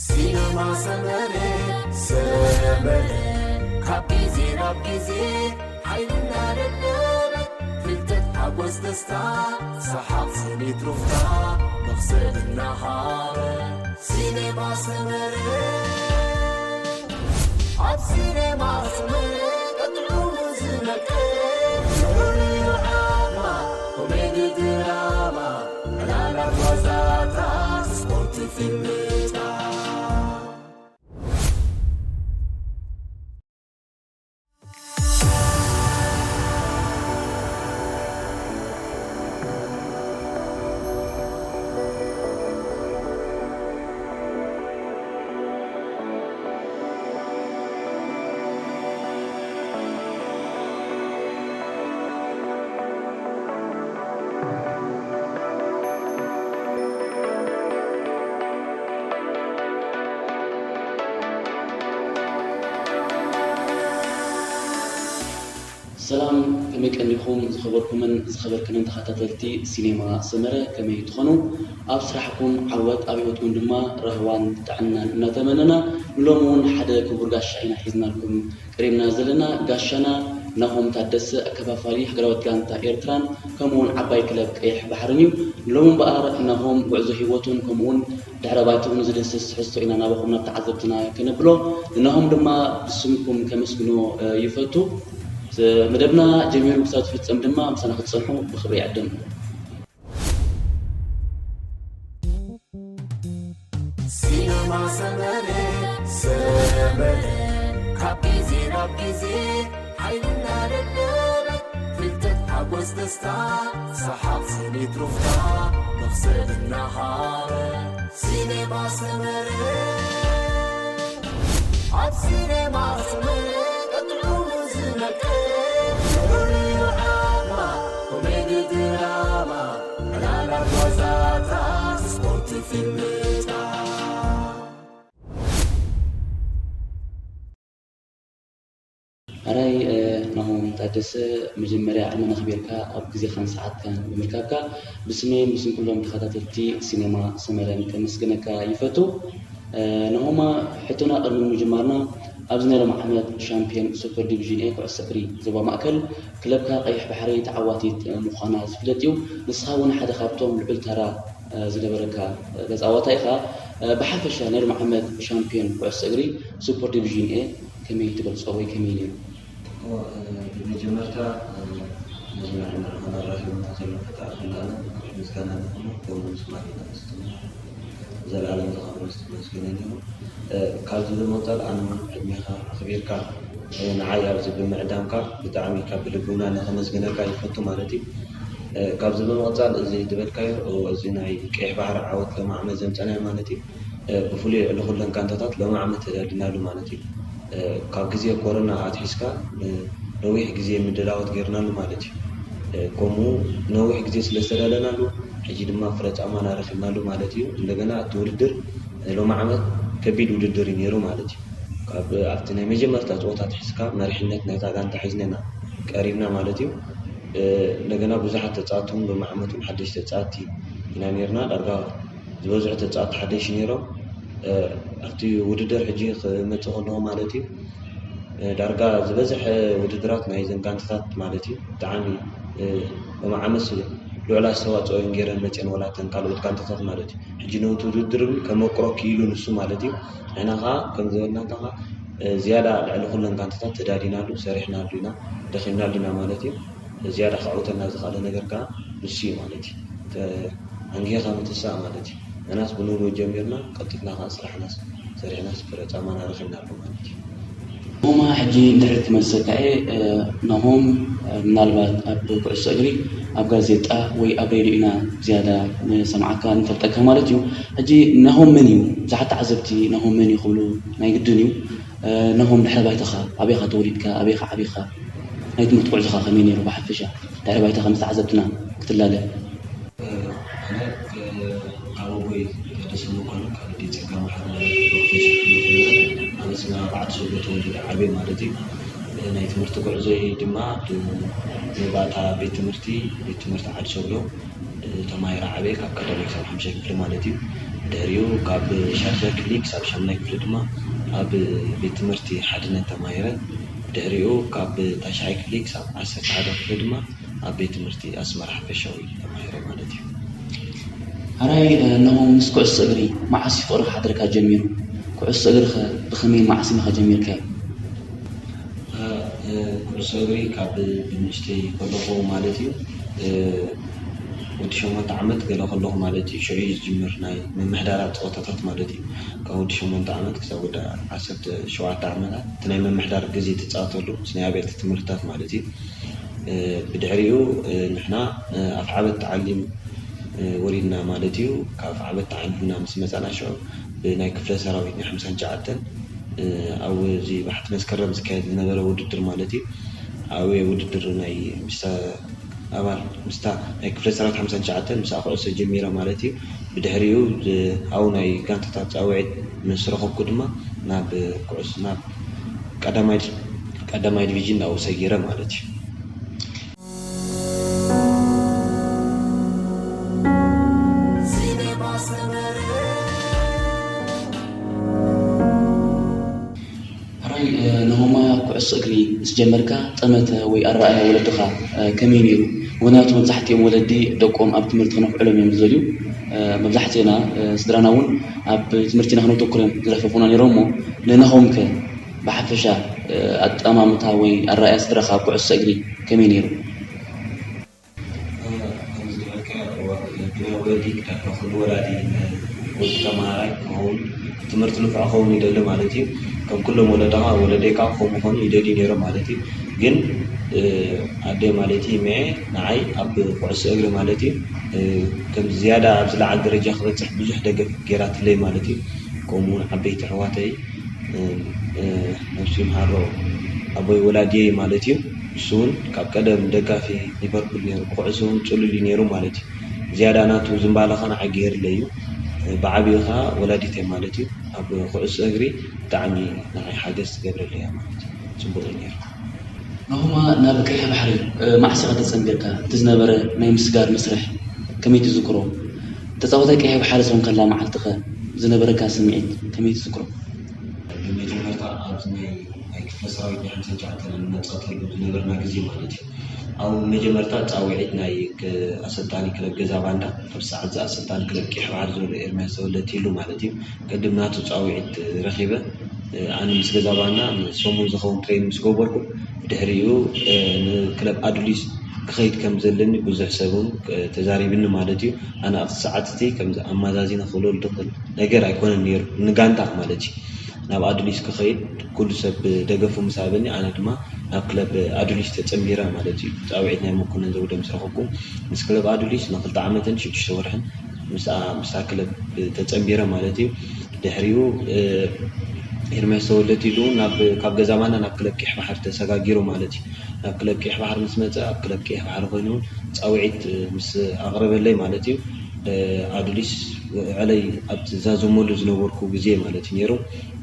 ሲነማ ሰመረ፣ ሰመረ፣ ካብ ግዜ ናብ ግዜ ሓይልና ደደበ፣ ፍልጠት ሓጎስ ደስታ፣ ሰሓቕ ስኒት ሩፍታ፣ መኽሰብ እናሃበ። ሲነማ ሰመረ፣ ኣብ ሲነማ ሰመረ፣ ቀጥዑ ዝመቀ፣ ፍሉይ ዓማ፣ ኮሜዲ ድራማ፣ ዕላላት ዋዛታት፣ ስፖርት ፊልምታት። ሰላም፣ ከመይ ቀኒኹም ዝኸበርኩምን ዝኸበርክንን ተኸታተልቲ ሲኔማ ሰመረ፣ ከመይ ትኾኑ? ኣብ ስራሕኩም ዓወት፣ ኣብ ህይወትኩም ድማ ራህዋን ጥዕናን እናተመነና፣ ንሎሚ እውን ሓደ ክቡር ጋሻ ኢና ሒዝናልኩም ቀሪብና ዘለና። ጋሻና ናሆም ታደሰ፣ ኣከፋፋሊ ሃገራዊት ጋንታ ኤርትራን ከምኡ እውን ዓባይ ክለብ ቀይሕ ባሕርን እዩ። ሎሚ እምበኣር ናሆም ጉዕዞ ህይወቱን ከምኡ እውን ድሕረ ባይትኡን ዝድህስስ ትሕዝቶ ኢና ናባኹም ናብ ተዓዘብትና ከነብሎ። ንናሆም ድማ ብስምኩም ከመስግኖ፣ እ፣ ይፈቱ። ስ-፣ መደብና ጀሚሩ ክሳብ ዝፍጸም ድማ ምሳና ክትጸንሑ ብኽብሪ ይዕድም። ሲነማ ሰመረ፣ ሰመረ፣ ካብ ግዜ ናብ ግዜ ሓይልና ደደበ፣ ፍልጠት ሓጎስ ደስታ፣ ሰሓቕ ስኒት ሩፍታ፣ መኽሰብ እናሃበ። ሲነማ ሰመረ፣ ኣብ ሲነማ ሰመረ፣ ቀጥዑ ዝመቀ፣ ፍሉይ ዓማ፣ ኮሜዲ ድራማ፣ ዕላላት ዋዛታት፣ ስፖርት ፊልምታት። ሕራይ፣ እ፣ ናሆም ታደሰ፣ መጀመርያ ዕድመ ነኽቢርካ ኣብ ግዜኻን ሰዓትካን ብምርካብካ ብስመይን ብስም ኩሎም ተኸታተልቲ ሲኔማ ሰመረን ከመስግነካ ይፈቱ። እ፣ ናሆማ፣ ሕቶና ቅድሚ ምጅማርና፣ ኣብዚ ናይ ሎሚ ዓመት ሻምፒዮን ሱፐር ዲቪዥን ኤ ኩዕሶ እግሪ ዞባ ማእከል ክለብካ ቀይሕ ባሕሪ ተዓዋቲት፣ እ፣ ምዃና ዝፍለጥ እዩ። ንስኻ እውን ሓደ ካብቶም ልዑል ተራ፣ እ፣ ዝነበረካ፣ እ፣ ተጻዋታይ ኢኻ። እ፣ ብሓፈሻ ናይ ሎሚ ዓመት ሻምፒዮን ኩዕሶ እግሪ ሱፐር ዲቪዥን ኤ ከመይ ትገልጾ ወይ ከመይ ነይሩ? እወ፣ እ፣ ብመጀመርታ፣ እ፣ ነዚ መርሃ ግብሪ ኣራኺቡና ዘሎ ፈጣሪ ኩሉ ዓለም ክብሪ ምስጋና ይኹኖ፣ ከምኡ ምስ ማሪና ምስ ዘላለም ዝኸብሮ ዝተመስገነ ይኹን። እ፣ ካብዚ ብምቕጻል ኣነ እውን ዕድሜኻ ኣኽቢርካ፣ እ፣ ንዓይ ኣብዚ ብምዕዳምካ ብጣዕሚ ካብ ልቢ እውን ኣነ ከመስግነካ ይፈቱ ማለት እዩ። እ፣ ካብዚ ብምቕጻል እዚ ዝበልካዮ፣ እ፣ እዚ ናይ ቀይሕ ባሕሪ ዓወት ሎሚ ዓመት ዘምጸናዮ ማለት እዩ። እ፣ ብፍሉይ ልዕሊ ኩለን ጋንታታት ሎሚ ዓመት ተዳሊናሉ ማለት እዩ። እ፣ ካብ ግዜ ኮሮና ኣትሒዝካ ንነዊሕ ግዜ ምድላዋት ጌርናሉ ማለት እዩ። እ፣ ከምኡ ነዊሕ ግዜ ስለ ዝተዳለናሉ፣ ሕጂ ድማ ፍረ ጻማና ረኺብናሉ ማለት እዩ። እንደገና እቲ ውድድር፣ እ፣ ሎሚ ዓመት ከቢድ ውድድር እዩ ነይሩ ማለት እዩ። ካብ ኣብቲ ናይ መጀመርታ ጸወታ ኣትሒዝካ መሪሕነት ናይታ ጋንታ ሒዝና ኢና ቀሪብና ማለት እዩ። እ፣ እንደገና ብዙሓት ተጻወትቲ እውን ሎሚ ዓመት እውን ሓደሽቲ ተጻወትቲ ኢና ነይርና። ዳርጋ ዝበዝሑ ተጻወትቲ ሓደሽቲ ነይሮም። እ፣ ኣብቲ ውድድር ሕጂ ክመጽእ ከለኹ ማለት እዩ፣ እ፣ ዳርጋ ዝበዝሐ ውድድራት ናይዘን ጋንታታት ማለት እዩ ብጣዕሚ፣ እ፣ ሎሚ ዓመት ልዑል ኣስተዋጽኦ እየን ገይረን መጽየን፣ ዋላ እተን ካልኦት ጋንታታት ማለት እዩ። ሕጂ ነቲ ውድድር እውን ከመቅሮ ክኢሉ ንሱ ማለት እዩ። ንሕና ኸዓ ከም ዝበልና እንተኻ፣ እ፣ ዝያዳ ልዕሊ ኩለን ጋንታታት ተዳሊናሉ፣ ሰሪሕናሉ ኢና፣ ደኺምናሉ ኢና ማለት እዩ። ዝያዳ ከዕውተና ዝኽኣለ ነገር ከኣ ንሱ እዩ ማለት እዩ። ተ-፣ ኣንጊህኻ ምትሳእ ማለት እዩ። ንሕናስ ብንግሆ ጀሚርና ቀልጢፍና ከኣ ስራሕናስ ሰሪሕናስ ፍረ ጻማና ረኺብና ኣሎ ማለት እዩ። ኦማ፣ ሕጂ እንድሕር ክመልሰካ እየ፣ እ፣ ናሆም፣ እ፣ ምናልባት ኣብ ኩዕሶ እግሪ ኣብ ጋዜጣ ወይ ኣብ ሬድዮ ኢና ዝያዳ ንሰምዓካ ንፈልጠካ ማለት እዩ። ሕጂ ናሆም መን እዩ? ብዙሓት ተዓዘብቲ ናሆም መን እዩ ክብሉ ናይ ግድን እዩ። እ፣ ናሆም፣ ድሕረ ባይታኻ፣ ኣበይ ኢኻ ተወሊድካ፣ ኣበይ ኢኻ ዓቢኻ፣ ናይ ትምህርቲ ጉዕዞኻ ከመይ ነይሩ ብሓፈሻ? ድሕረ ባይታኻ ምስ ተዓዘብትና ክትላለ። እ፣ ኣነ፣ እ፣ ካብ ኣቦይ ታደሰ መኮንን፣ ካብ ኣደይ ጸጋ መሓሪ ማለት እዩ። ኣብ ኣስመራ በዓቲ ሶሎ ተወሊደ ዓብየ ማለት እዩ። እ፣ ናይ ትምህርቲ ጉዕዞይ ድማ ብ-፣ ብባታ ቤት ትምህርቲ፣ ቤት ትምህርቲ ዓዲ ሶሎ፣ እ፣ ተማሂረ ዓብየ፣ ካብ ቀዳማይ ክሳብ ሓሙሻይ ክፍሊ ማለት እዩ። ድሕሪኡ ካብ ሻድሻይ ክፍሊ ክሳብ ሻምናይ ክፍሊ ድማ ኣብ ቤት ትምህርቲ ሓድነት ተማሂረ። ድሕሪኡ ካብ ታሽዓይ ክፍሊ ክሳብ ዓሰርተ ሓደ ክፍሊ ድማ ኣብ ቤት ትምህርቲ ኣስመራ ሓፈሻዊ ተማሂረ ማለት እዩ። ሕራይ፣ እነሆ ምስ ኩዕሶ እግሪ መዓስ እዩ ፍቕርኻ ሓደርካ ጀሚሩ? ኩዕሶ እግሪ ኸ ብኸመይን መዓስን ኢኻ ጀሚርካዮ? ኩዕሶ እግሪ ካብ ብንእሽተይ ከለኹ ማለት እዩ፣ ወዲ ሸሞንተ ዓመት ገለ ከለኹ ማለት እዩ፣ ሽዑ እዩ ዝጅምር ናይ ምምሕዳራት ፀወታታት ማለት እዩ። ካብ ወዲ ሸሞንተ ዓመት ክሳብ ወዲ ዓሰርተ ሸውዓተ ዓመታት እቲ ናይ ምምሕዳር ግዜ ትፃወተሉ ናይ ኣብያተ ትምህርትታት ማለት እዩ። ብድሕሪኡ ንሕና ኣፍዓበት ተዓሊም ወሪድና ማለት እዩ። ካብ ኣፍዓበት ተዓሊምና ምስ መፃና ሽዑ ብናይ ክፍለ ሰራዊት ናይ ሓምሳን ትሽዓተን ኣብ እዚ ባሕቲ መስከረም ዝካየድ ዝነበረ ውድድር ማለት እዩ። ኣብ ውድድር ናይ ምስታ ኣባል ምስታ ናይ ክፍለ ሰራዊት ሓምሳን ትሽዓተን ምስኣ ኩዕሶ ጀሚረ ማለት እዩ። ብድሕሪኡ ኣብኡ ናይ ጋንታታት ፃውዒት ምስ ረኸብኩ ድማ ናብ ኩዕሶ ናብ ቀዳማይ ቀዳማይ ዲቪዥን ናብኡ ሰጊረ ማለት እዩ። ሕራይ፣ ንሆማ ኩዕሶ እግሪ ምስ ጀመርካ ጠመተ ወይ ኣረኣእያ ወለድኻ ከመይ ነይሩ? ምኽንያቱ መብዛሕትኦም ወለዲ ደቆም ኣብ ትምህርቲ ክነፍዕሎም እዮም ዝደልዩ። መብዛሕትኤና ስድራና እውን ኣብ ትምህርቲ ኢና ክነተኩር እዮም ዝለፈፉና ነይሮም እሞ ንናሆምከ ብሓፈሻ ኣጠማምታ ወይ ኣረኣእያ ስድራኻ ኣብ ኩዕሶ እግሪ ከመይ ነይሩ? ከምዚ ዝበልካዮ ብናይ ወለዲ ክዳን ከሎ ወላዲ ወዲ ተምሃራይ ክኸውን ትምህርቲ ንፉዕ ክኸውን ይደሊ ማለት እዩ። ከም ኩሎም ወለድኻ ወለደይ ከዓ ከምኡ ክኾኑ ይደልዩ ነይሮም ማለት እዩ። ግን ኣደይ ማለት እዩ ምዔ ንዓይ ኣብ ኩዕሶ እግሪ ማለት እዩ ከም ዝያዳ ኣብ ዝለዓለ ደረጃ ክበፅሕ ብዙሕ ደገፍ ገይራትለይ ማለት እዩ። ከምኡ እውን ዓበይቲ ኣሕዋተይ ነብሱ ይምሃሮ ኣቦይ ወላዲየይ ማለት እዩ። ንሱ እውን ካብ ቀደም ደጋፊ ሊቨርፑል ነይሩ፣ ብኩዕሶ እውን ፅሉል እዩ ነይሩ ማለት እዩ። ዝያዳ ናቱ ዝንባለ ኸዓ ንዓይ ገይርለይ እዩ። ብዓብዩ ኸዓ ወላዲተይ ማለት እዩ ኣብ ኩዕሶ እግሪ ብጣዕሚ ንዓይ ሓገዝ ትገብረለይ እያ ማለት እዩ። ፅቡቕ እዩ ነይሩ። ናሆማ ናብ ቀይሕ ባሕሪ መዓስ ኢኻ ተፀንቢርካ? እቲ ዝነበረ ናይ ምስጋር መስርሕ ከመይ ትዝክሮ? ተፃዋታይ ቀይሕ ባሕሪ ዝኾንካላ መዓልቲ ኸ ዝነበረካ ስምዒት ከመይ ትዝክሮ? ብመጀመርታ ኣብዚ ናይ ናይ ክፍለ ሰራዊት ናይ ሓምሳን ትሽዓተን እንመፃተሉ ዝነበርና ግዜ ማለት እዩ። ኣብ መጀመርታ ፃውዒት ናይ ኣሰልጣኒ ክለብ ገዛ ባንዳ ኣብ ሰዓት ዝኣሰልጣኒ ክለብ ቀይሕ ባሕሪ ዘሎ ኤርምያስ ተወለቲሉ ማለት እዩ። ቅድም ናቱ ፃውዒት ረኺበ ኣነ ምስ ገዛ ባንዳ ንሰሙን ዝኸውን ትሬን ምስ ገበርኩ ብድሕሪኡ ንክለብ ኣዱሊስ ክኸይድ ከም ዘለኒ ብዙሕ ሰብ እውን ተዛሪብኒ ማለት እዩ። ኣነ ኣብቲ ሰዓት እቲ ከምዚ ኣመዛዚነ ክብለሉ ዝኽእል ነገር ኣይኮነን ነይሩ ንጋንታ ማለት እዩ። ናብ ኣዱሊስ ክኸይድ ኩሉ ሰብ ደገፉ ምስ ሃበኒ ኣነ ድማ ናብ ክለብ ኣዱሊስ ተፀንቢረ ማለት እዩ። ፃውዒት ናይ መኮነን ዘውደ ምስ ረኸብኩ ምስ ክለብ ኣዱሊስ ንክልተ ዓመትን ሽዱሽተ ወርሕን ምስኣ ምስታ ክለብ ተፀንቢረ ማለት እዩ። ድሕሪኡ ኤርምያስ ተወለቲሉ ናብ ካብ ገዛ ማና ናብ ክለብ ቀይሕ ባሕሪ ተሰጋጊሩ ማለት እዩ። ናብ ክለብ ቀይሕ ባሕሪ ምስ መፀ ኣብ ክለብ ቀይሕ ባሕሪ ኮይኑ እውን ፃውዒት ምስ ኣቕረበለይ ማለት እዩ። ኣዱሊስ ውዕለይ ኣብ ዝዛዘመሉ ዝነበርኩ ግዜ ማለት እዩ ነይሩ።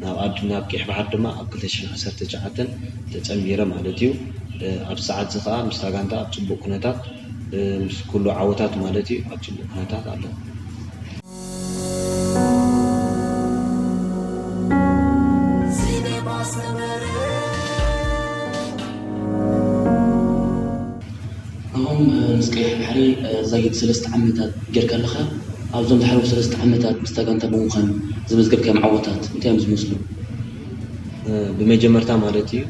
ናብ ኣዱ ናብ ቀይሕ ባሕሪ ድማ ኣብ ክልተ ሽሕን ዓሰርተ ትሽዓተን ተፀንቢረ ማለት እዩ። ኣብ ሰዓት እዚ ከዓ ምስታ ጋንታ ኣብ ፅቡቕ ኩነታት ምስ ኩሉ ዓወታት ማለት እዩ ኣብ ፅቡቕ ኩነታት ኣለኹ። ናሆም ምስ ቀይሕ ባሕሪ ዛጊት ሰለስተ ዓመታት ጌርካ ኣለኻ። ኣብዞም ዝሓለፉ ሰለስተ ዓመታት ምስታ ጋንታ ብምዃን ዘመዝገብካዮም ዓወታት እንታይ እዮም ዝመስሉ? ብመጀመርታ ማለት እዩ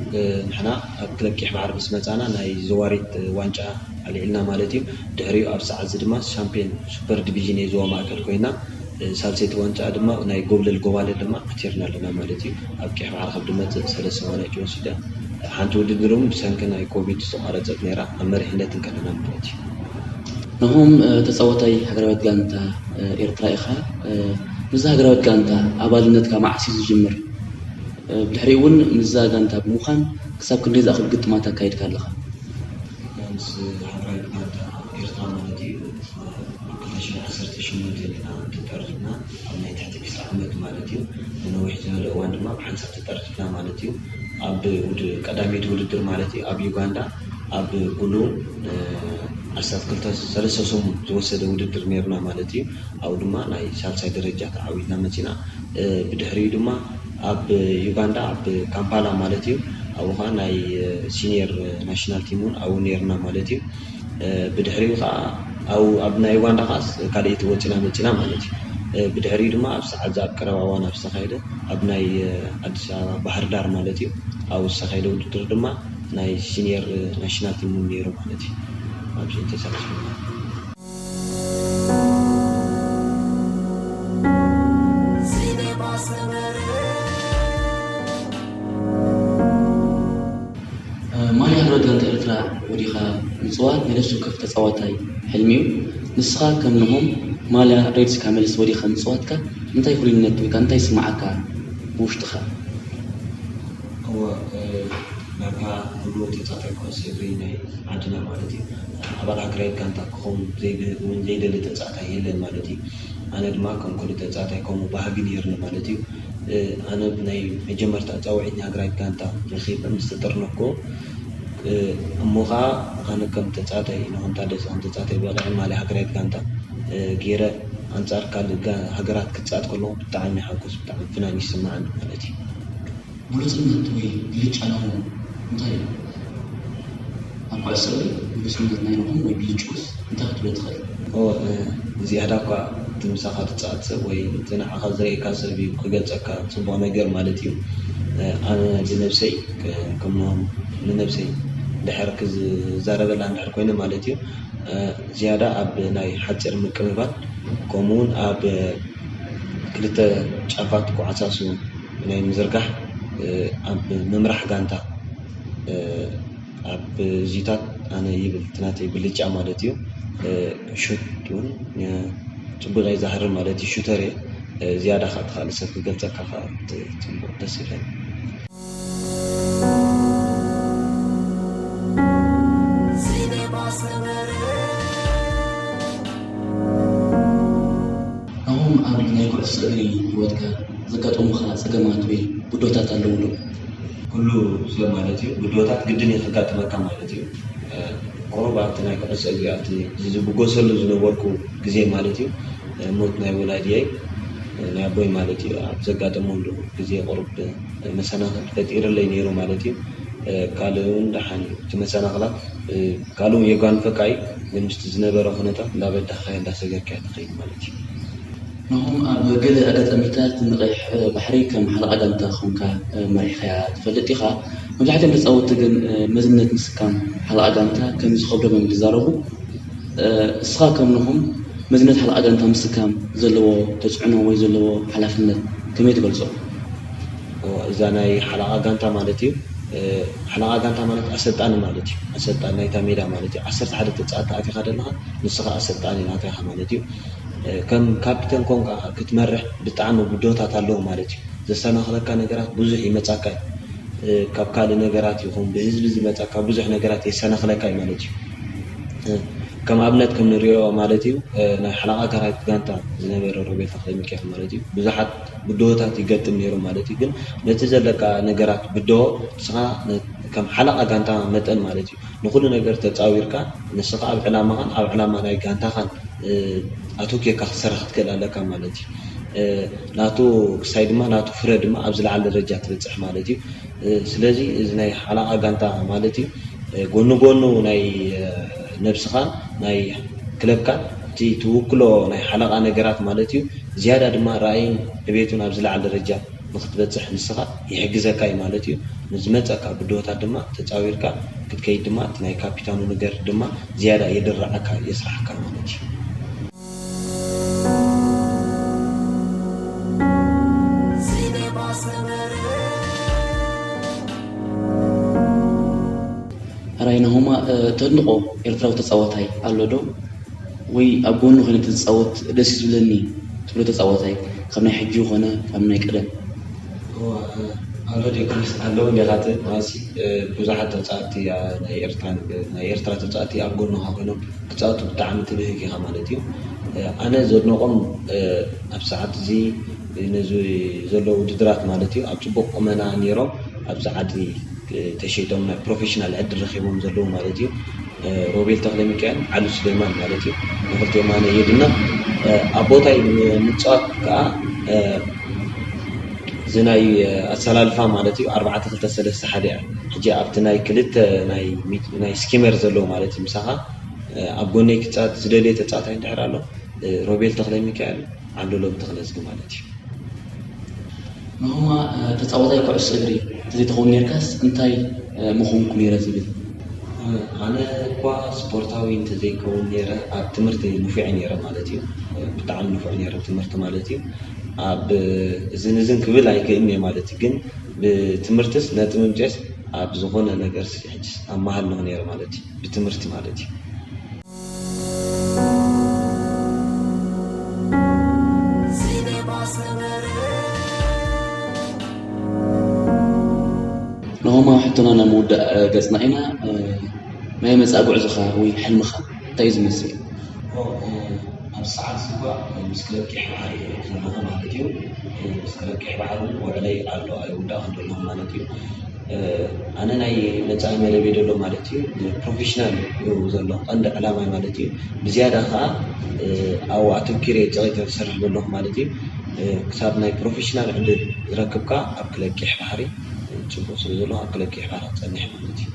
ንሕና ኣብ ክለብ ቀይሕ ባሕሪ ምስ መፃና ናይ ዘዋሪት ዋንጫ ኣልዒልና ማለት እዩ። ድሕሪኡ ኣብ ሰዓት እዚ ድማ ሻምፒዮን ሱፐር ዲቪዥን የዘዋ ማእከል ኮይና ሳልሰይቲ ዋንጫ ድማ ናይ ጎብለል ጎባለል ድማ ዓቲርና ኣለና ማለት እዩ። ኣብ ቀይሕ ባሕሪ ካብ ድመፅእ ሰለስተ ዋንጫ ወሲዳ ሓንቲ ውድድር እውን ብሰንኪ ናይ ኮቪድ ዝተቋረፀት ነይራ ኣብ መሪሕነት እንከለና ማለት እዩ። ናሆም ተፃዋታይ ሃገራዊት ጋንታ ኤርትራ ኢኻ። ምስዛ ሃገራዊት ጋንታ ኣባልነትካ መዓስ እዩ ዝጅምር? ብድሕሪኡ እውን ምስዛ ጋንታ ብምዃን ክሳብ ክንደይ ዝኣኽል ግጥማት ኣካይድካ ኣለኻ? ምስ ሃገራዊት ጋንታ ኤርትራ ማለት እዩ ኣብ ክልተ ሽሕን ዓሰርተ ሸሞንተን ኢና ተጠርኒፍና ኣብ ናይ ትሕቲ ዕስራ ዓመት ማለት እዩ ንነዊሕ ዝበለ እዋን ድማ ብሓንሳብ ተጠርኒፍና ማለት እዩ። ኣብ ውድ ቀዳመይቲ ውድድር ማለት እዩ ኣብ ዩጋንዳ ኣብ ጉሉ ዓሰርተ ክልተ ሰለስተ ሰሙን ዝወሰደ ውድድር ነይሩና ማለት እዩ። ኣብኡ ድማ ናይ ሳልሳይ ደረጃ ተዓዊትና መፂና። ብድሕሪኡ ድማ ኣብ ዩጋንዳ ኣብ ካምፓላ ማለት እዩ፣ ኣብኡ ከዓ ናይ ሲኒየር ናሽናል ቲም እውን ኣብኡ ነይርና ማለት እዩ። ብድሕሪኡ ከዓ ኣብ ናይ ዩጋንዳ ከዓ ካልኣይቲ ወፂና መፂና ማለት እዩ። ብድሕሪኡ ድማ ኣብ ሰዓት ኣብ ቀረባ እዋን ኣብ ዝተኻየደ ኣብ ናይ ኣዲስ ኣበባ ባህር ዳር ማለት እዩ፣ ኣብኡ ዝተኻየደ ውድድር ድማ ናይ ሲኒየር ናሽናል ቲም እውን ነይሩ ማለት እዩ። ኣብዚ ተሳቲፍና። ማልያ ሃገራዊት ጋንታ ኤርትራ ወዲኻ ምጽዋት ናይ ነፍሲ ወከፍ ተጻዋታይ ሕልሚ እዩ። ንስኻ ከም ናሆም ማልያ ሬድስ ካሜልስ ወዲኻ ምጽዋትካ እንታይ ፍሉይነት ወይ ከዓ እንታይ ይስምዓካ ብውሽጥኻ? እወ፣ ዳርጋ ኩሉ ተጻዋታይ ኩዕሶ እግሪ ናይ ዓድና ማለት እዩ፣ ኣባል ሃገራዊት ጋንታ ክኸውን ዘይብ- እውን ዘይደሊ ተጻዋታይ የለን ማለት እዩ። ኣነ ድማ ከም ኩሉ ተጻዋታይ ከምኡ ባህጊ ነይርኒ ማለት እዩ። ኣነ ብናይ መጀመርታ ጻውዒት ንሃገራዊት ጋንታ ረኺበ ምስ ተጠርነፍኩ፣ እሞ ኸኣ ኣነ ከም ተጻዋታይ፣ ንኹን ታደሰ ከም ተጻዋታይ ብቐዳማይ ማልያ ሃገራዊት ጋንታ ገይረ ኣንጻር ካልእ ሃገራት ክጻወት ከለኹ ብጣዕሚ ይሓጎስ፣ ብጣዕሚ ፍናን ይስምዓኒ ማለት እዩ። ብሉጽነት ወይ ብልጫ ናሆም እንታይ እዩ? ኣብ ኩዕሶ እግሪ ብሉጽነት ናይ ናሆም ወይ ብልጭኡስ እንታይ ክትብሎ ትኽእል? ኦ፣ ዝያዳ እኳ እቲ ምሳኻ ትጻወት ሰብ ወይ እቲ ንዓኻ ዝርእየካ ሰብ እዩ ክገልጸካ ጽቡቕ ነገር ማለት እዩ። ኣነ ብነብሰይ ከም ናሆም ንነብሰይ ድሕር ክዛረበላ እንድሕር ኮይነ ማለት እዩ፣ ዝያዳ ኣብ ናይ ሓጺር ምቅብባል ከምኡ እውን ኣብ ክልተ ጫፋት ኩዓሳሱ ናይ ምዝርጋሕ ኣብ ምምራሕ ጋንታ ኣብ እዚታት ኣነ ይብል እቲ ናተይ ብልጫ ማለት እዩ። ሹት እውን ፅቡቅ ናይ ዛህር ማለት እዩ። ሹተር እየ ዝያዳ ከዓ ተካእለ ሰብ ክገልፀካ ከዓ ፅቡቅ ደስ ይብለኒ። ናሆም ኣብ ናይ ኩዕሶ እግሪ ህይወትካ ዘጋጠሙኻ ጸገማት ወይ ብድሆታት ኣለዉ ዶ? ኩሉ ሰብ ማለት እዩ ብድሆታት ግድን እዩ ከጋጥመካ ማለት እዩ። ቁሩብ ኣብቲ ናይ ኩዕሶ እግሪ ኣብቲ ዝብገሰሉ ዝነበርኩ ግዜ ማለት እዩ ሞት ናይ ወላዲየይ ናይ ኣቦይ ማለት እዩ ኣብ ዘጋጠመሉ ግዜ ቁሩብ መሰናኽል ፈጢሩለይ ነይሩ ማለት እዩ። ካልእ እውን ደሓን እዩ እቲ መሰናኽላት ካልእ እውን የጓንፈካ እዩ ግን ምስቲ ዝነበረ ኩነታት እንዳበዳህካዮ እንዳሰገርካዮ ትኸይድ ማለት እዩ። ናሆም ኣብ ገለ ኣጋጣሚታት ንቐይሕ ባሕሪ ከም ሓለቓ ጋንታ ኮንካ መሪሕካያ ትፈልጥ ኢኻ። መብዛሕትኦም ተጻወትቲ ግን መዝነት ምስካም ሓለቓ ጋንታ ከም ዝኸብዶም እዮም ዝዛረቡ። እስኻ ከም ናሆም መዝነት ሓለቓ ጋንታ ምስካም ዘለዎ ተጽዕኖ ወይ ዘለዎ ሓላፍነት ከመይ ትገልጾ? እዛ ናይ ሓለቓ ጋንታ ማለት እዩ። ሓለቓ ጋንታ ማለት ኣሰልጣኒ ማለት እዩ። ኣሰልጣኒ ናይታ ሜዳ ማለት እዩ። ዓሰርተ ሓደ ተጻወትቲ ኣቲኻ ደለኻ ንስኻ ኣሰልጣኒ ናታ ኢኻ ማለት እዩ። ከም ካፒተን ኮንካ ክትመርሕ ብጣዕሚ ብድሆታት ኣለዉ ማለት እዩ። ዘሰናኽለካ ነገራት ብዙሕ ይመጻካ እዩ። ካብ ካልእ ነገራት ይኹን ብህዝቢ ዝመጻካ ብዙሕ ነገራት የሰናኽለካ እዩ ማለት እዩ። ከም ኣብነት ከም ንሪኦ ማለት እዩ ናይ ሓለቓ ጋራዊት ጋንታ ዝነበረ ሮቤል ተኽለሚካኤል ማለት እዩ ብዙሓት ብድሆታት ይገጥም ነይሩ ማለት እዩ። ግን ነቲ ዘለካ ነገራት ብድሆ ንስኻ ከም ሓለቓ ጋንታ መጠን ማለት እዩ ንኹሉ ነገር ተጻዊርካ ንስኻ ኣብ ዕላማኻን ኣብ ዕላማ ናይ ጋንታኻን ኣተኪርካ ክትሰርሕ ክትክእል ኣለካ ማለት እዩ። ናቱ ክሳይ ድማ ናቱ ፍረ ድማ ኣብ ዝለዓለ ደረጃ ትበጽሕ ማለት እዩ። ስለዚ እዚ ናይ ሓለቓ ጋንታ ማለት እዩ ጎኒ ጎኑ ናይ ነብስኻን ናይ ክለብካን እቲ ትውክሎ ናይ ሓለቓ ነገራት ማለት እዩ ዝያዳ ድማ ራእይን ዕቤቱን ኣብ ዝለዓለ ደረጃ ንኽትበጽሕ ንስኻ ይሕግዘካ እዩ ማለት እዩ። ንዝመጸካ ብድሆታት ድማ ተጻዊርካ ክትከይድ ድማ እቲ ናይ ካፒታኑ ነገር ድማ ዝያዳ የድርዓካ የስርሓካ ማለት እዩ። ሕራይ ናሆማ ተድንቖ ኤርትራዊ ተጻዋታይ ኣሎ ዶ? ወይ ኣብ ጎኑ ኮይነ ተዝጻወት ደስ እዩ ዝብለኒ ትብሎ ተጻዋታይ ካብ ናይ ሕጂ ኮነ ካብ ናይ ቀደም? ኣሎ ዲኩንስ ኣለዉ እንዲኻት ማሲ ብዙሓት ተጻወትቲ ናይ ኤርትራ ናይ ኤርትራ ተጻወትቲ ኣብ ጎንኻ ኮይኖም ክጻወቱ ብጣዕሚ ትብህግ ኢኻ ማለት እዩ። ኣነ ዘድንቖም ኣብ ሰዓት እዚ ነዚ ዘሎ ውድድራት ማለት እዩ ኣብ ጽቡቕ ቁመና ነይሮም ኣብዚ ዓዲ ተሸይጦም ናይ ፕሮፌሽናል ዕድል ረኺቦም ዘለዉ ማለት እዩ። ሮቤል ተኽለ ሚካኤል፣ ዓሉ ስሌማን ማለት እዩ። ንክልቲኦም ኣነ የድና ኣብ ቦታይ ምፅዋት ከዓ እዚ ናይ ኣሰላልፋ ማለት እዩ ኣርባዕተ ክልተ ሰለስተ ሓደ እያ። ሕጂ ኣብቲ ናይ ክልተ ናይ ስኪመር ዘለዎ ማለት እዩ ምሳኻ ኣብ ጎነይ ክፃወት ዝደልየ ተፃዋታይ እንድሕር ኣሎ ሮቤል ተኽለ ሚካኤል፣ ዓንዶሎም ተኽለዝጊ ማለት እዩ። ንኹማ ተፃዋታይ ኩዕሶ እግሪ እንተዘይተኸውን ነርካስ እንታይ ምኾንኩ ነይረ ትብል? ኣነ እኳ ስፖርታዊ እንተዘይከውን ነይረ ኣብ ትምህርቲ ንፉዕ ነይረ ማለት እዩ። ብጣዕሚ ንፉዕ ነይረ ትምህርቲ ማለት እዩ። ኣብ እዝን እዝን ክብል ኣይክእልን እየ ማለት እዩ። ግን ብትምህርትስ ነጥቢ ምፅኤስ ኣብ ዝኾነ ነገር ሕጅስ ኣብ መሃል ንኽ ነይረ ማለት እዩ። ብትምህርቲ ማለት እዩ። ንሆማ ሕቶና ናብ ምውዳእ ገፅና ኢና። ናይ መፃእ ጉዕዞኻ ወይ ሕልምኻ እንታይ እዩ ዝመስል? ኣብ ሰዓት ዝባ ምስ ክለብ ቂሕ ባሕሪ ዘለኹ ማለት እዩ። ምስ ክለብ ቂሕ ባሕሪ እውን ውዕለይ ኣሎ ኣይውዳእን ዘለኹ ማለት እዩ። ኣነ ናይ መፃኢ መደብ ዘሎ ማለት እዩ ፕሮፌሽናል እዩ ዘሎ ቀንዲ ዕላማ ማለት እዩ። ብዝያዳ ከዓ ኣብኡ ኣተኪረ ፀቂተ ዝሰርሕ ዘለኹ ማለት እዩ። ክሳብ ናይ ፕሮፌሽናል ዕድል ዝረክብ ከዓ ኣብ ክለብ ቂሕ ባሕሪ ፅቡቅ ስለ ዘሎ ኣብ ክለብ ቂሕ ባሕሪ ክፀንሕ ማለት እዩ።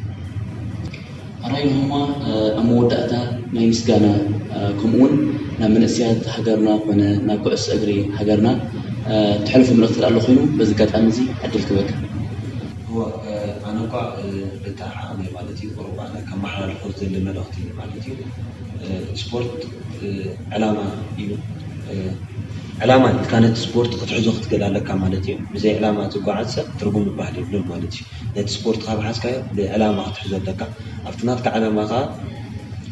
ኣራይ ንሆማ ኣብ መወዳእታ ናይ ምስጋና ከምኡ እውን ናብ መንእሰያት ሃገርና ኮነ ናብ ኩዕሶ እግሪ ሃገርና ትሕልፎ መልእክቲ ኣሎ ኮይኑ በዚ ኣጋጣሚ እዚ ዕድል ክበካ። እወ ኣነ እኳ በታ ዓቕመይ ማለት እዩ ቁሩብ ኣነ ከመሓላልፎ ዝደሊ መልእኽቲ እዩ ማለት እዩ። ስፖርት ዕላማ እዩ። ዕላማ ኢልካ ነቲ ስፖርት ክትሕዞ ክትክእል ኣለካ ማለት እዩ። ብዘይ ዕላማ ዝጓዓዝ ሰብ ትርጉም ዝበሃል የብሉን ማለት እዩ። ነቲ ስፖርት ካብ ሓዝካዮ ብዕላማ ክትሕዞ ኣለካ። ኣብቲ ናትካ ዕላማ ከዓ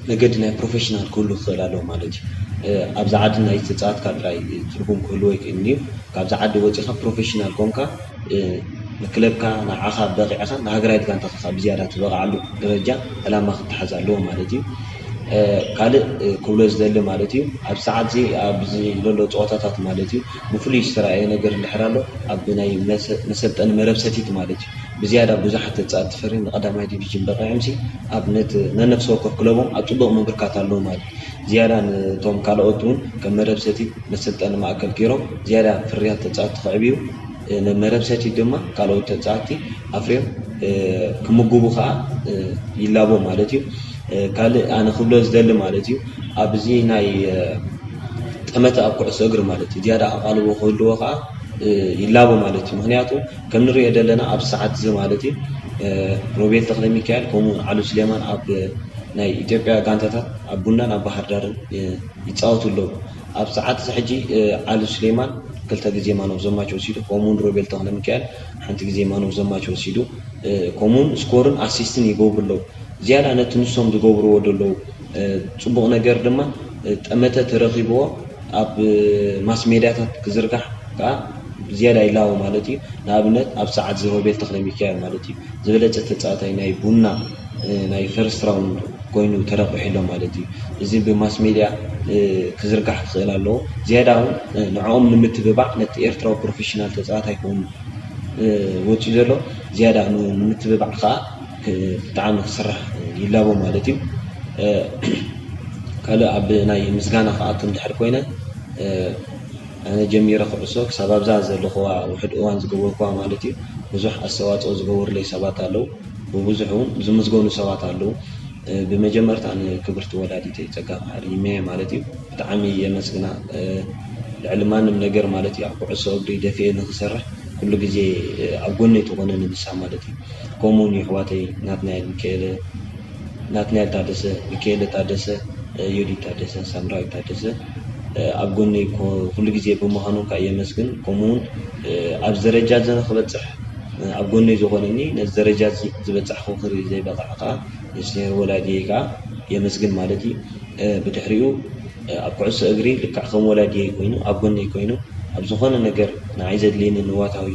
መገዲ ናይ ፕሮፌሽናል ክህሉ ክኽእል ኣለዎ ማለት እዩ። ኣብዚ ዓዲ ናይ ዝተፃወትካ ጥራይ ትርጉም ክህልዎ ይክእል እዩ። ካብዚ ዓዲ ወፂኻ ፕሮፌሽናል ኮንካ ንክለብካ ንዓኻ በቂዕኻ ንሃገራዊት ጋንታኻ ብዝያዳ ትበቕዓሉ ደረጃ ዕላማ ክትሓዝ ኣለዎ ማለት እዩ። ካልእ ክብሎ ዝደሊ ማለት እዩ ኣብ ሰዓት እዚ ኣብዚ ዘሎ ፀወታታት ማለት እዩ ንፍሉይ ዝተረኣየ ነገር እንድሕር ኣሎ ኣብ ናይ መሰልጠኒ መረብ ሰቲት ማለት እዩ ብዝያዳ ብዙሓት ተፃወትቲ ፈርዮም ንቀዳማይ ዲቪዥን በቂዖምሲ ኣብ ነነፍሲ ወከፍ ክለቦም ኣብ ፅቡቕ ምብርካት ኣለዉ ማለት እዩ። ዝያዳ ነቶም ካልኦት እውን ከም መረብ ሰቲት መሰልጠኒ ማእከል ገይሮም ዝያዳ ፍርያት ተፃወትቲ ከዕብዩ መረብ ሰቲት ድማ ካልኦት ተፃወትቲ ኣፍርዮም ክምግቡ ከዓ ይላቦ ማለት እዩ። ካልእ ኣነ ክብሎ ዝደሊ ማለት እዩ ኣብዚ ናይ ጠመተ ኣብ ኩዕሶ እግሪ ማለት እዩ ዝያዳ ኣቓልቦ ክህልዎ ከዓ ይላቦ ማለት እዩ። ምክንያቱ ከም ንሪኦ ዘለና ኣብ ሰዓት እዚ ማለት እዩ ሮቤል ተክለ ሚካኤል ከምኡ ዓሉ ስሌማን ኣብ ናይ ኢትዮጵያ ጋንታታት ኣብ ቡናን ኣብ ባህር ዳርን ይፃወቱ ኣለዉ። ኣብ ሰዓት እዚ ሕጂ ዓሉ ስሌማን ክልተ ግዜ ማን ኦፍ ዘ ማች ወሲዱ ከምኡ እውን ሮቤል ተክለ ሚካኤል ሓንቲ ግዜ ማን ኦፍ ዘ ማች ወሲዱ ከምኡ እውን ስኮርን ኣሲስትን ይገብሩ ኣለዉ። ዝያዳ ነቲ ንሶም ዝገብርዎ ዘለዉ ፅቡቕ ነገር ድማ ጠመተ ተረኺብዎ ኣብ ማስ ሜድያታት ክዝርጋሕ ከዓ ዝያዳ ይላቦ ማለት እዩ። ንኣብነት ኣብ ሰዓት እዚ ሮቤል ተክለ ሚካኤል ማለት እዩ ዝበለፀ ተፃዋታይ ናይ ቡና ናይ ፈርስት ራውንድ ኮይኑ ተረቂሑ ኣሎ ማለት እዩ። እዚ ብማስ ሜድያ ክዝርጋሕ ክኽእል ኣለዎ። ዝያዳ እውን ንዕኦም ንምትብባዕ ነቲ ኤርትራዊ ፕሮፌሽናል ተፃዋታይ ኮይኑ ወፂኡ ዘሎ ዝያዳ ንምትብባዕ ከዓ ብጣዕሚ ክስራሕ ይላቦ ማለት እዩ። ካልእ ኣብ ናይ ምስጋና ክኣቱ እንድሕር ኮይነ ኣነ ጀሚረ ኩዕሶ ክሳብ ኣብዛ ዘለኹዋ ውሕድ እዋን ዝገበርኩዋ ማለት እዩ ብዙሕ ኣስተዋፅኦ ዝገበሩለይ ሰባት ኣለዉ። ብብዙሕ እውን ዝምስገኑ ሰባት ኣለዉ። ብመጀመርታ ንክብርቲ ወላዲተይ ፀጋ መሓሪ ይመየ ማለት እዩ ብጣዕሚ የመስግና። ልዕሊ ማንም ነገር ማለት እዩ ኣብ ኩዕሶ እግሪ ደፊኤ ንክሰርሕ ኩሉ ግዜ ኣብ ጎነይ ትኾነኒ ንሳ ማለት እዩ። ከምኡ እውን የሕዋተይ ናትናኤል ሚካኤለ፣ ናትናኤል ታደሰ፣ ሚካኤለ ታደሰ፣ ዮዲት ታደሰ፣ ሳምራዊት ታደሰ ኣብ ጎነይ ኩሉ ግዜ ብምዃኖም ከዓ የመስግን። ከምኡ እውን ኣብዚ ደረጃ እዚ ንክበፅሕ ኣብ ጎነይ ዝኾነኒ ነዚ ደረጃ እዚ ዝበፃሕኹ ክርኢ ዘይበቕዐ ከዓ ንስሄር ወላዲየይ ከዓ የመስግን ማለት እዩ። ብድሕሪኡ ኣብ ኩዕሶ እግሪ ልክዕ ከም ወላዲየይ ኮይኑ ኣብ ጎነይ ኮይኑ ኣብ ዝኾነ ነገር ንዓይ ዘድልየኒ ንዋታዊ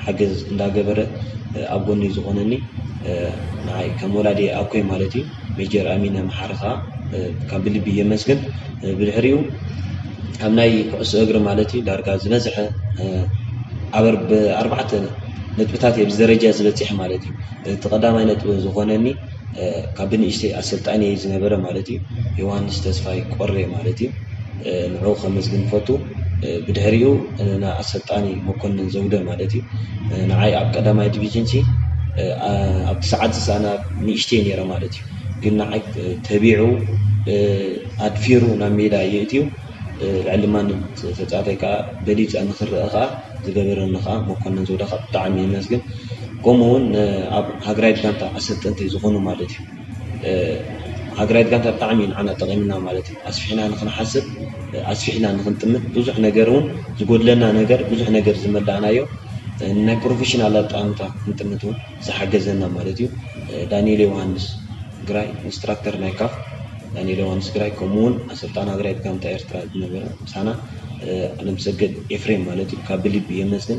ሓገዝ እንዳገበረ ኣብ ጎነይ ዝኾነኒ ንዓይ ከም ወላዲየይ ኣኮይ ማለት እዩ ሜጀር ኣሚነ መሓሪ ከዓ ካብ ብልቢ የመስግን። ብድሕሪኡ ኣብ ናይ ኩዕሶ እግሪ ማለት እዩ ዳርጋ ዝበዝሐ ኣበር ብኣርባዕተ ነጥብታት እየ ብዚ ደረጃ ዝበፂሐ ማለት እዩ። እቲ ቀዳማይ ነጥቢ ዝኾነኒ ካብ ብንእሽተይ ኣሰልጣኒ ዝነበረ ማለት እዩ፣ ዮሃንስ ተስፋይ ቆሬ ማለት እዩ። ንዕኡ ከመስግን ፈቱ። ብድሕሪኡ ንኣሰልጣኒ መኮንን ዘውደ ማለት እዩ። ንዓይ ኣብ ቀዳማይ ዲቪዥን ሲ ኣብቲ ሰዓት ዝሳና ንእሽተይ ነይረ ማለት እዩ፣ ግን ንዓይ ተቢዑ ኣድፊሩ ናብ ሜዳ የእትዩ። ልዕሊ ማንም ተፃዋታይ ከዓ በሊፀ ንክረአ ከዓ ዝገበረኒ ከዓ መኮንን ዘውደ ከዓ ብጣዕሚ የመስግን። ከምኡ እውን ኣብ ሃገራዊት ጋንታ ኣሰልጠንቲ ዝኾኑ ማለት እዩ። ሃገራዊት ጋንታ ብጣዕሚ እዩ ንዓና ጠቒምና ማለት እዩ። ኣስፊሕና ንክንሓስብ፣ ኣስፊሕና ንክንጥምት፣ ብዙሕ ነገር እውን ዝጎድለና ነገር፣ ብዙሕ ነገር ዝመላእናዮ ናይ ፕሮፌሽናል ኣጠማምታ ክንጥምት እውን ዝሓገዘና ማለት እዩ። ዳንኤል ዮሃንስ ግራይ ኢንስትራክተር ናይ ካፍ፣ ዳንኤል ዮሃንስ ግራይ፣ ከምኡ እውን ኣሰልጣን ሃገራዊት ጋንታ ኤርትራ ዝነበረ ምሳና፣ ኣለምሰገድ ኤፍሬም ማለት እዩ። ካብ ብልቢ የመስግን።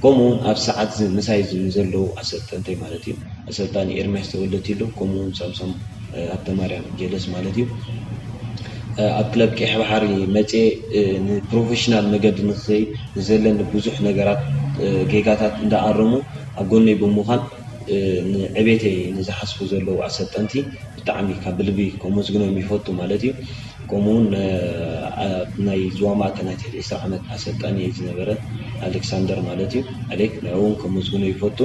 ከምኡ እውን ኣብ ሰዓት እዚ ምሳይ እዚ ንዘለዉ ኣሰልጠንተይ ማለት እዩ፣ ኣሰልጣኒ ኤርሚያስ ተወልደቲሎ፣ ከምኡ እውን ሳምሶም ሃብተማርያም ጀለስ ማለት እዩ። ኣብ ክለብ ቀይሕ ባሕሪ መፅየ ንፕሮፌሽናል መገዲ ንክኸይድ ንዘለኒ ብዙሕ ነገራት፣ ጌጋታት እንዳኣረሙ ኣብ ጎነይ ብምዃን፣ ንዕቤተይ ንዝሓስቡ ዘለዉ ኣሰልጠንቲ ብጣዕሚ ካብ ብልቢ ከመስግኖም ይፈቱ ማለት እዩ። ከምኡ እውን ኣብ ናይ ዞባ ማእከል ናይ ትሕቲ ዕስራ ዓመት ኣሰልጣኒ ዝነበረ ኣሌክሳንደር ማለት እዩ፣ ኣሌክ፣ ንዕኡ እውን ከመስግኖ ይፈቱ።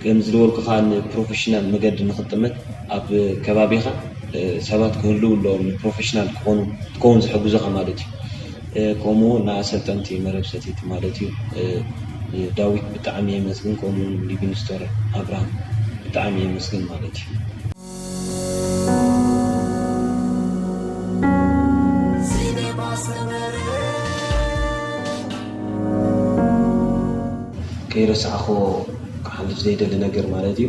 ከም ዝበልኩኻ ንፕሮፌሽናል መገዲ ንክጥምት ኣብ ከባቢኻ ሰባት ክህልው ኣለዎም፣ ንፕሮፌሽናል ክኾኑ ክትከውን ዝሕግዙኻ ማለት እዩ። ከምኡ ንኣሰልጠንቲ መረብ ሰቲት ማለት እዩ፣ ዳዊት ብጣዕሚ የመስግን፣ ከምኡ ሊቪንግስቶን ኣብርሃም ብጣዕሚ የመስግን ማለት እዩ። ከይረሳዕኹ ክሓልፍ ዘይደሊ ነገር ማለት እዩ፣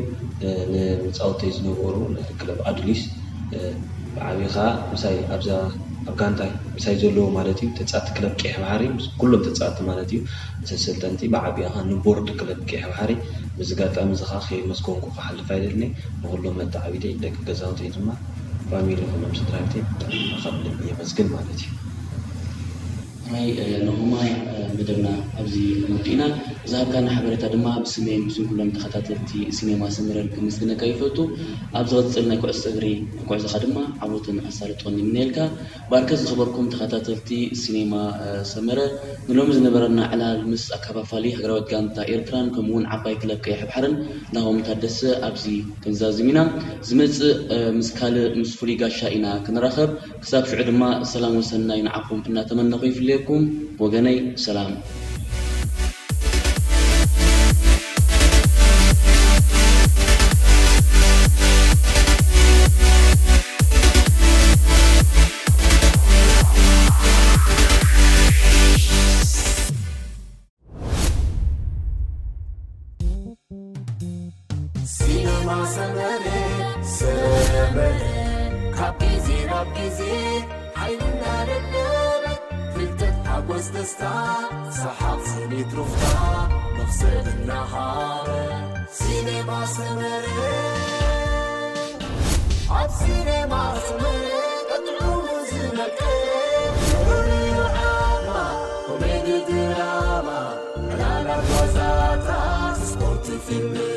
ንመፃወተይ ዝነበሩ ክለብ ኣዱሊስ፣ ብዓብኻ ምሳይ ኣብዛ ኣብ ጋንታይ ምሳይ ዘለዎ ማለት እዩ፣ ተፃወቲ ክለብ ቀይሕ ባሕሪ፣ ምስ ኩሎም ተፃወቲ ማለት እዩ፣ ምስ ኣሰልጠንቲ፣ ብዓብኻ ንቦርድ ክለብ ቀይሕ ባሕሪ። በዚ ኣጋጣሚ እዚ ከዓ ከየመስገንኩ ክሓልፍ ኣይደልን። ንኩሎም መተዓቢተይ፣ ደቂ ገዛውተይ ድማ፣ ፋሚሊ፣ ኩሎም ስድራ ቤተይ ብጣዕሚ ካብ ልቢ የመስግን ማለት እዩ። ሕራይ ኖሆማ፣ መደብና ኣብዚ ነወድእ ኢና። ዝሃብካና ሓበሬታ ድማ ብስመይን ብስም ኩሎም ተኸታተልቲ ሲኔማ ሰመረን ከመስግነካ ይፈቱ። ኣብ ዝቕጽል ናይ ኩዕሶ እግሪ ጉዕዞኻ ድማ ዓወትን ኣሳልጦን ይምነየልካ። ባርከ ዝኸበርኩም ተኸታተልቲ ሲኔማ ሰመረ፣ ንሎሚ ዝነበረና ዕላል ምስ ኣከፋፋሊ ሃገራዊት ጋንታ ኤርትራን ከምኡውን ዓባይ ክለብ ቀይሕ ባሕርን ናሆም ታደሰ ኣብዚ ክንዛዝም ኢና። ዝመጽእ ምስ ካልእ ምስ ፍሉይ ጋሻ ኢና ክንራኸብ። ክሳብ ሽዑ ድማ ሰላም ወሰናይ ንዓኹም እናተመነኹ ይፍለየኩም ወገነይ። ሰላም። ሲነማ ሰመረ ሰመረ ካብ ግዜ ናብ ግዜ ሓይልና ደደበ ፍልጠት ሓጎስ ደስታ ሰሓቕ ስኒት ሩፍታ መኽሰብ እናሃበ ሲነማ ሰመረ ኣብ ሲነማ ሰመረ ቀጥዑ ዝነቀ ፍሉይ ዓማ ኮሜዲ ድራማ ዕላላት ዋዛታት ስፖርት ፊልም